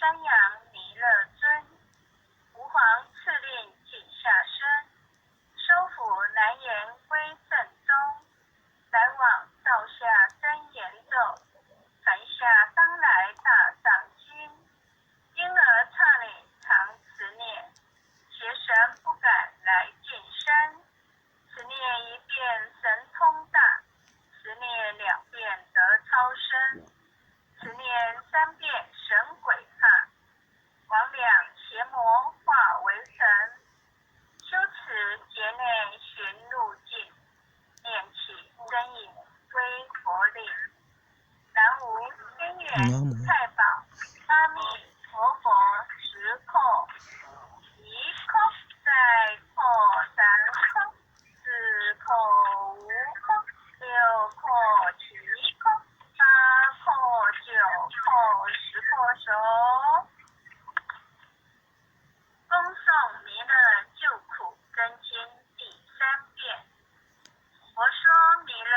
山羊弥勒尊，吾皇敕令即下生，收服难言归正宗，来往造下真言咒，传下当来大藏经。婴儿刹女常持念，邪神不敢来近身。持念一遍神通大，持念两遍得超生，持念三遍神鬼怕，魍魉邪魔化为尘。修持劫内寻路径，念起真影归佛力。南无天元太保阿弥陀佛十叩，一叩再叩三叩，四叩五叩六叩七叩八叩九叩十叩首。恭诵弥勒救苦真经第三遍。佛说弥勒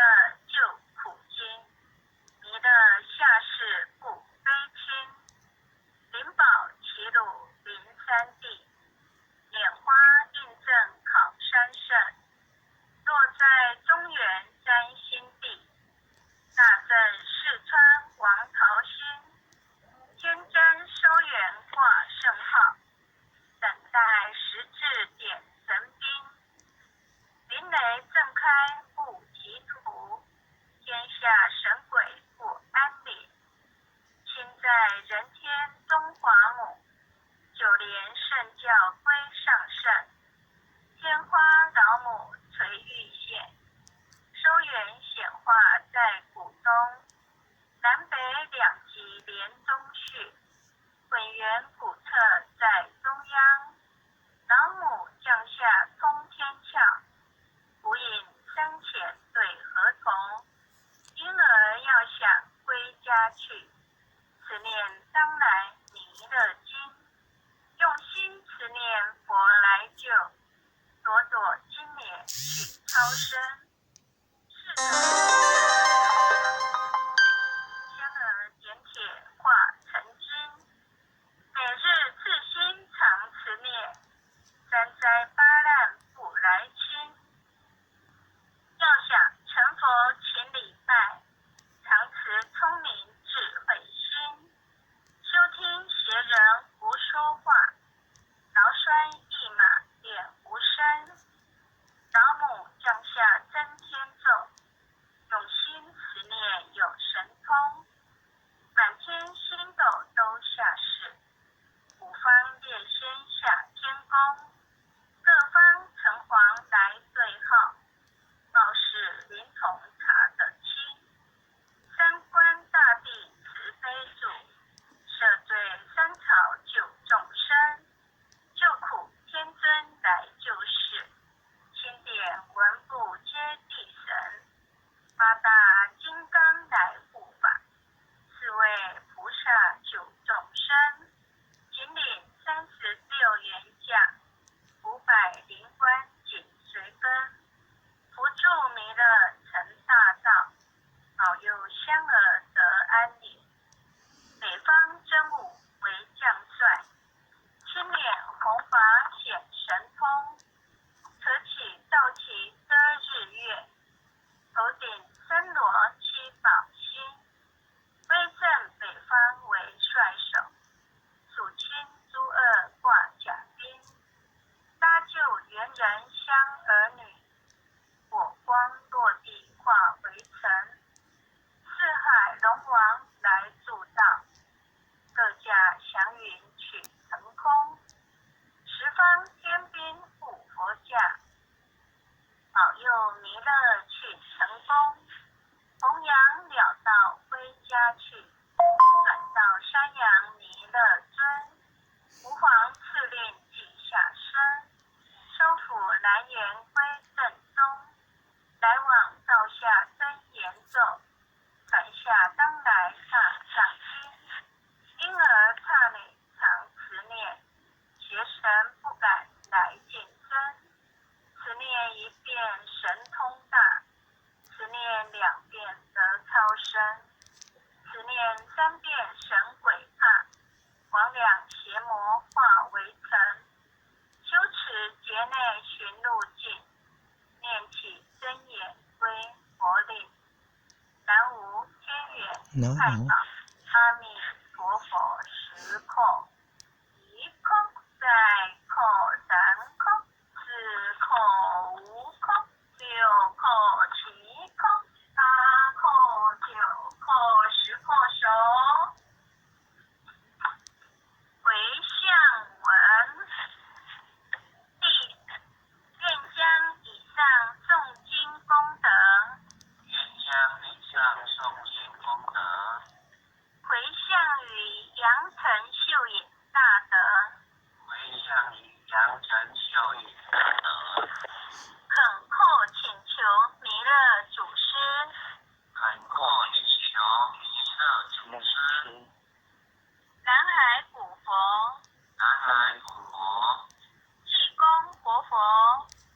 救苦经，弥勒下世不非亲，灵宝齐鲁灵山地，拈花印证考山圣，落在中原占星地，大正四川王桃心，天真收元挂圣号，等待时至点神兵，灵雷震开护其途，天下神鬼不安宁。亲在人天中华母，九莲圣教归上圣，天花老母垂玉线，收元显化在古东，南北两极连中续，混元古册在中央，老母降下通天窍，无影深浅对合同，婴儿要想归家去，持念当来弥勒经，用心持念佛来救，朵朵金莲去超生。是的，香儿点铁化成金，每日自心常持念，三灾八难不来侵。要想成佛勤礼拜，常持聪明智慧心，休听邪人胡说话，劳栓一马练无声。老母降下真天咒，邪魔化为尘，修持劫内寻路径，念起真言归佛令，南无天元南无太保阿弥陀佛十叩，一叩再叩三叩，四叩五叩，六叩七叩，八叩九叩十叩首。回向文，地愿将以上诵经功德，愿将以上诵经功德，回向于阳城秀野大德，回向于阳城秀野大德，恳叩请求弥勒祖师，恳叩请求弥勒祖师，南海古佛，南海古佛，济公活佛，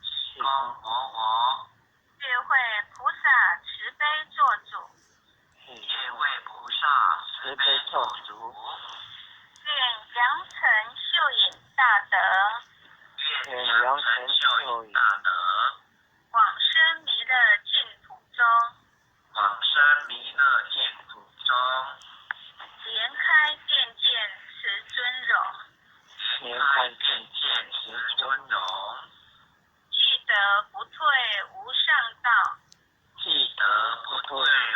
济公活佛，月会菩萨慈悲作主，月会菩萨慈悲作主，愿阳城秀野大德，愿阳城秀野大德，往生弥勒净土中，往生弥勒净土中，莲开遍见慈尊容，莲开遍见慈尊容，具德不退无上道，具德不退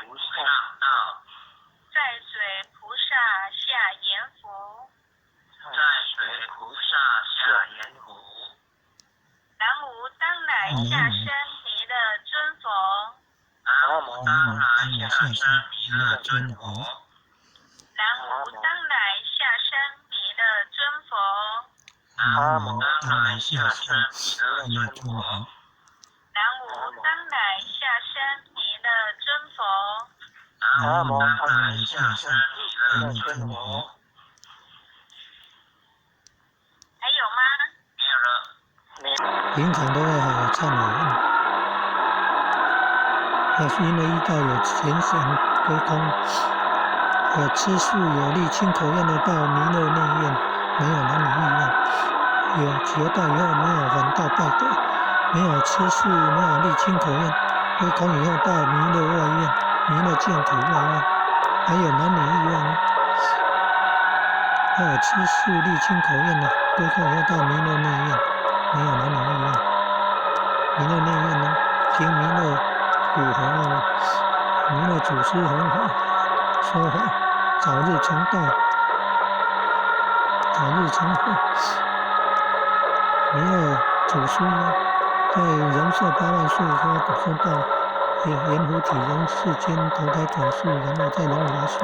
无上道，在水菩萨下阎浮，在水菩萨下阎浮，南无当来下生弥勒尊佛，南无当南无来当来下下生生弥弥勒勒尊尊佛，佛，南无当来下生弥勒尊佛，南无当来下生弥勒尊佛，南无当来下生弥勒尊佛。南无当来下生弥勒尊佛。还有吗？没有了。平常都会好好忏悔，那是因为遇到有贤神归空，有吃素有立清口愿的到弥勒内院，没有男女欲望；有求道以后没有还道拜德，没有吃素，没有立清口愿，归空以后到弥勒外院，弥勒净土外院，还有男女欲望。要有吃素立清口愿的，归空以后到弥勒内院，没有男女欲望。弥勒内院呢，听弥勒古佛啊，弥勒祖师弘法说法，早日成道，早日成佛。弥勒祖师呢，在人寿8万岁说说到阎浮提人世间投胎转世，然后在龙华树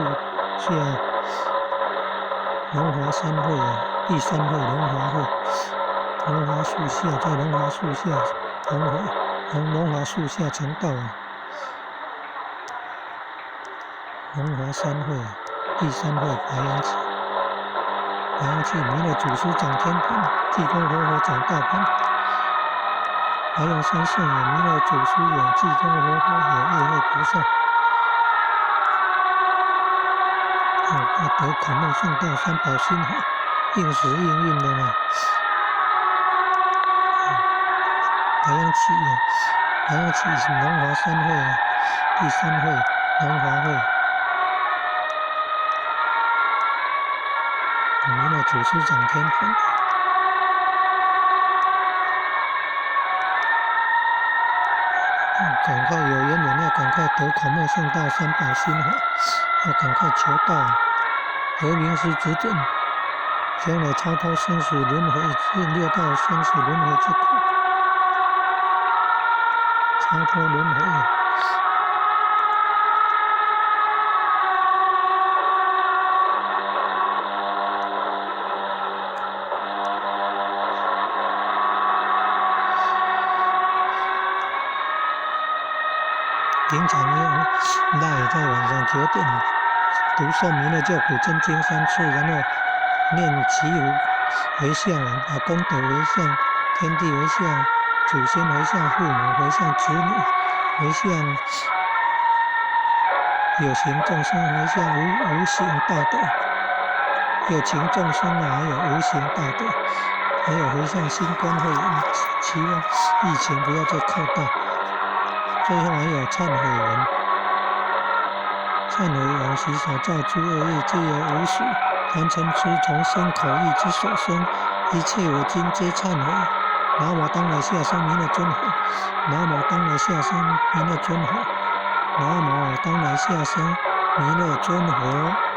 下，龙华三会啊，第三会龙华会，龙华树下，在龙华树下弘法，龙华树下成道啊。龙华三会，第三会白羊起，白羊起弥勒祖师掌天盘，济公活佛掌大盘。白羊三圣有弥勒祖师，有济公活佛，有月会菩萨。要得孔孟圣道三宝心法，应时应运的嘛。白羊起啊，白羊起是龙华三会啊，第三会龙华会。弥勒祖师掌天盘。赶快有缘人要赶快得孔孟圣道三宝心法，要赶快求道，得名师指点，将来超脱生死轮回，六道生死轮回之苦，超脱轮回。平常要赖在晚上9点读诵弥勒救苦真经3次，然后念祈福回向，把功德回向，天地回向，祖先回向，父母回向，子女回向，有形众生回向，无形大德。有情眾生啊，還有無形大德，還有迴向新冠肺炎，期望疫情不要再擴大。最後還有懺悔文，懺悔往昔所造諸惡業，皆由無始貪嗔癡從身口意之所生，一切我今皆懺悔。南無當來下生彌勒尊佛，南無當來下生彌勒尊佛，南無當來下生彌勒尊佛。